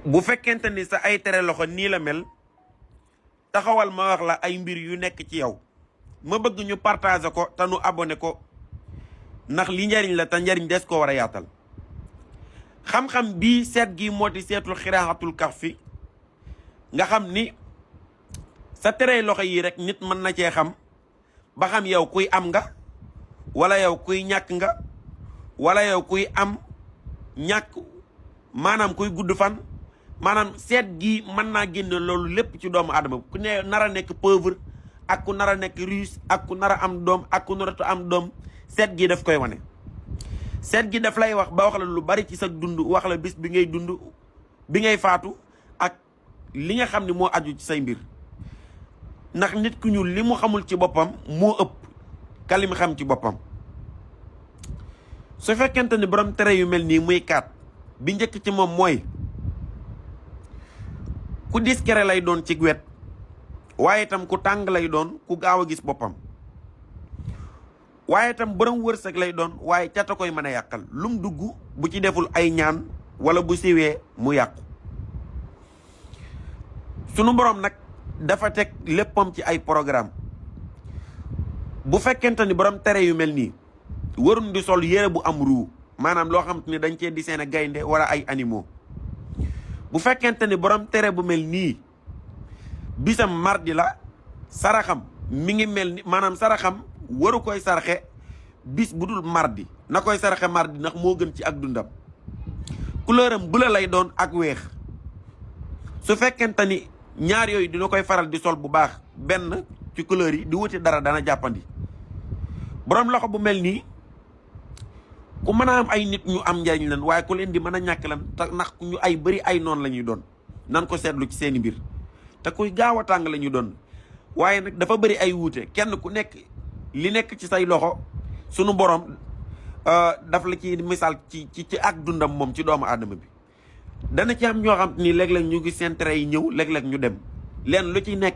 bu fekkente ni sa ay tere loxo nii la mel taxawal ma wax la ay mbir yu nekk ci yow ma bëgg ñu partager ko te nu abonné ko ndax li njariñ la te njariñ des ko war a yaatal xam-xam bii seet gi moo di seetul xiraaxatul kahfi nga xam ni sa tere loxo yi rek nit mën na cee xam ba xam yow kuy am nga wala yow kuy ñàkk nga wala yow kuy am ñàkk maanaam kuy gudd fan maanaam seet gi mën naa génne loolu lépp ci doomu aadama ku ne nar a nekk pauvre ak ku nar a nekk riche ak ku nar a am doom ak ku naratu am doom seet gi daf koy wane. seet gi daf lay wax ba wax la lu bari ci sa dund wax la bis bi ngay dund bi ngay faatu ak li nga xam ni moo aju ci say mbir ndax nit ku ñuul li mu xamul ci boppam moo ëpp ka li mu xam ci boppam. su fekkente ni borom tere yu mel nii muy kaat bi njëkk ci moom mooy ku discret lay doon ci wet waaye itam ku tàng lay doon ku gaaw a gis boppam waaye itam borom wërsëg lay doon waaye cata koy mën a yàqal lum dugg bu ci deful ay ñaan wala bu siwee mu yàqu. sunu borom nag dafa teg léppam ci ay programme bu fekkente ni borom tere yu mel nii waruñ di sol yére bu am ruu maanaam loo xam ni dañ cee di seen gaynde wala ay animaux bu fekkente ni borom tere bu mel nii bisam mardi la saraxam mi ngi mel ni maanaam saraxam waru koy saraxe bis bu dul mardi na koy saraxe mardi ndax moo gën ci ak dundam couleuram bleu lay doon ak weex su fekkente ni ñaar yooyu dina koy faral di sol bu baax benn ci couleur yi di wuti dara dana jàppandi borom loxo bu mel nii ku mën a am ay nit ñu am njariñ lan waaye ku leen di mën a ñàkk lan te ndax ñu ay bëri ay noon la ñuy doon nan ko seetlu ci seeni mbir te kuy gaaw a tàng la ñuy doon waaye nag dafa bëri ay wuute kenn ku nekk li nekk ci say loxo sunu borom daf la ci misaal ci ak dundam moom ci doomu aadama bi dana ci am ñoo xam ni léeg-léeg ñu ngi seen tere yi ñëw léeg-léeg ñu dem leen lu ci nekk